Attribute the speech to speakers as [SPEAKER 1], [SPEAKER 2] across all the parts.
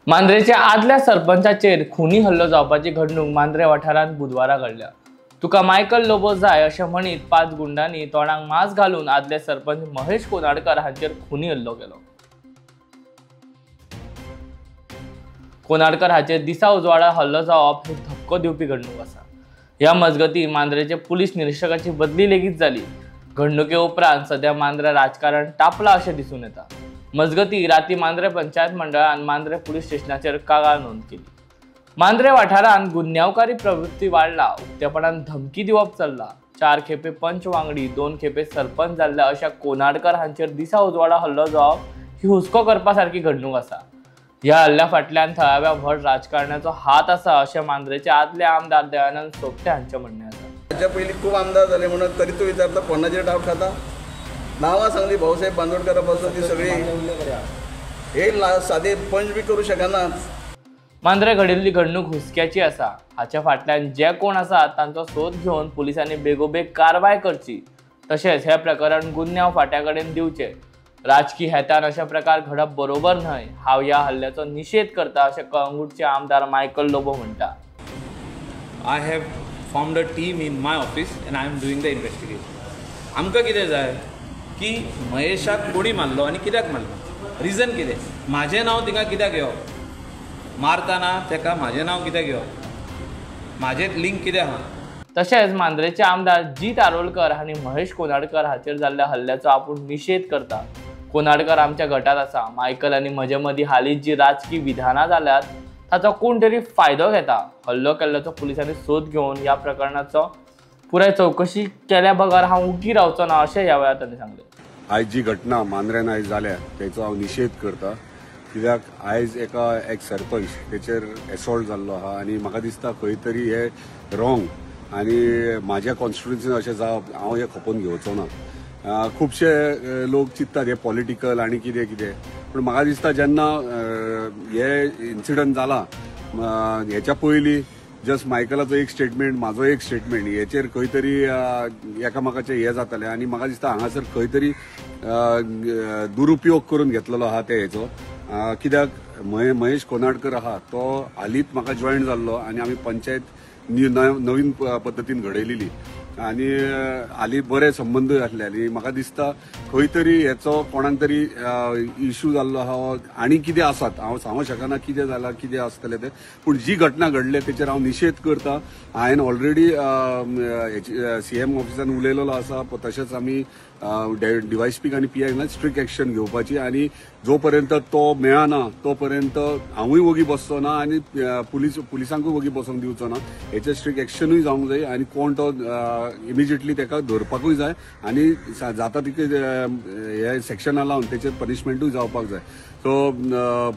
[SPEAKER 1] मांद्रेच्या आदल्या सरपंचाचेर खुनी हल्लो जावपाची घडणूक मांद्रे वाठारांत बुधवारा घडल्या. तुका मायकल लोबो जाय अशें म्हणीत 5 गुंडांनी तोंडाक मास्क घालून आदले सरपंच महेश कोनाडकर हांचेर खुनी हल्लो केलो. कोनाडकर हाचेर दिसा उजवाडा हल्लो जावप ही धक्को दिवपी घडणूक आसा. ह्या मजगती मांद्रेचे पुलीस निरीक्षकाची बदली लेगीत जाली. घडणुके उपरांत सद्या मांद्रे राजकारण तापला अशें दिसून येता. मजगती राती मांद्रे पंचायत मंडळान मांद्रे पुलीस स्टेशनाचेर कागाळ नोंद केली. मांद्रे वाठारांत गुन्यांवकारी प्रवृत्ती वाडला, उक्तेपणान धमकी दिवप चल्ला. 4 खेपे पंच वांगडी, 2 खेपे सरपंच जाल्ल्या अशा कोनाडकर हांचेर दिसा उजवाडा हल्लो जावप ही हुस्को करपा सारकी घडणूक आसा. ह्या हल्ल्या फाटल्यान थळाव्या व्हड राजकारण्याचो हात आसा अशें मांद्रेचे आदले आमदार दयानंद सोपटे हांचें म्हणणें आसा.
[SPEAKER 2] हाच्या पयलीं खूब आमदार जाले म्हणून तरी तूं विचारता कोणाचेर डावट खाता. नांवां सांगली भाऊसाहेब बांदोडकरा पासून ती सगळी हे सादे पंच बी करूं शकनात.
[SPEAKER 1] मांद्रे घडिल्ली घडणूक हुस्क्याची आसा. हाच्या फाटल्यान जे कोण आसात तांचो सोद घेवन पुलिसांनी बेगोबेग कारवाय करची, तशेंच हे प्रकरण गुन्यांव फांट्या कडेन दिवचे. राजकी हेतान अशे प्रकार घडप बरोबर न्हय. हांव ह्या हल्ल्याचो निशेध करता अशें कळंगूटचे आमदार मायकल लोबो म्हणटा.
[SPEAKER 3] I have formed a team in my office and I am doing the investigation. आमकां कितें जाय की महेशाक कोणी मारलो आनी कित्याक मारलो, रिजन कितें, म्हाजें नांव तिंगा कित्याक येवप, मारतना तेका म्हाजें नांव कित्याक येवप, म्हाजें लिंक कितें आहा.
[SPEAKER 1] तशेंच मांद्रेचे आमदार जीत आरोलकर हांणी महेश कोनाडकर हाचेर जाल्ल्या हल्ल्याचो आपूण निशेध करता. कोनाडकर आमच्या गटात आसा. मायकल आनी म्हजे मदीं हालींच जी राजकी विधानां जाल्यात ताचो कोण तरी फायदो घेता. हल्लो केल्ल्याचो पुलिसांनी सोद घेवन ह्या प्रकरणाचो पुराय चवकशी केल्या बगर हांव उगी रावचो ना अशें ह्या वेळार तांणी सांगलें.
[SPEAKER 4] आयज जी घटना मांद्र्यान आयज जाल्या तेचो हांव निशेध करता. कित्याक आयज एका एक सरपंच तेचेर एसॉल्ट जाल्लो आहा आनी म्हाका दिसता खंय तरी हे रॉंग आनी म्हाज्या कॉन्स्टिट्युन्सीन अशें जावप हांव हें खपोवन घेवचो ना. खुबशे लोक चिंततात हे पॉलिटिकल आनी कितें कितें, पूण म्हाका दिसता जेन्ना हे इन्सिडंट जाला हेच्या पयलीं जस्ट मायकलाचो एक स्टेटमेंट, म्हाजो एक स्टेटमेंट, हेचेर खंय तरी एकामेकाचें हें जातालें आनी म्हाका दिसता हांगासर खंय तरी दुरुपयोग करून घेतलेलो आहा ते हेचो. कित्याक महेश कोनाडकर आहा तो हालींच म्हाका जॉयन जाल्लो आनी आमी पंचायत नवीन पद्दतीन घडयलेली आनी हालीं बरे संबंदूय आसले आनी म्हाका दिसता खंय तरी हेचो कोणाक तरी इशू जाल्लो आहा आनी कितें आसात हांव सांगूंक शकना कितें जालां कितें आसतलें तें, पूण जी घटना घडल्या तेचेर हांव निशेध करता. हांवें ऑलरेडी सीएम ऑफिसान उलयलेलो आसा, तशेंच आमी डीवायएसपीक आनी पीआयक स्ट्रिक्ट एक्शन घेवपाची आनी जो पर्यंत तो मेळना तो पर्यंत हांवूय वोगी बसचो ना आनी पुलिसांकूय वोगी बसोंक दिवचो ना. हेचेर स्ट्रिक्ट एक्शनूय जावंक जाय आनी कोण तो इमिजिएटली तेका धरपाकूय जाय आनी जाता तितके हे सेक्शना लावन तेचेर पनिशमेंटूय जावपाक जाय. सो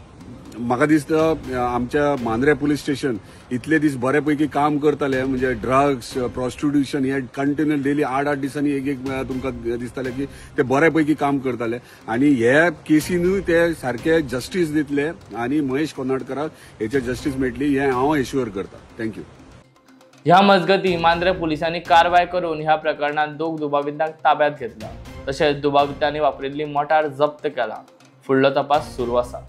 [SPEAKER 4] म्हाका दिसता आमच्या मांद्रे पुलीस स्टेशन इतले दीस बरे पैकी काम करताले, म्हणजे ड्रग्स, प्रॉस्टिट्युशन हे कंटिन्यू डेली 8-8 दिसांनी एक एक तुमकां दिसताले की ते बरे पैकी काम करताले आनी हे केसीनूय ते सारके जस्टीस दितले आनी महेश कोनाडकराक हेचे जस्टीस मेळटली हें हांव एश्युअर करता. Thank you.
[SPEAKER 1] ह्या मजगती मांद्रे पुलिसांनी कारवाय करून ह्या प्रकरणात 2 दुबावितांक ताब्यात घेतला. तशेंच दुबावितांनी वापरिल्ली मोटार जप्त केला. फुडलो तपास सुरू आसा.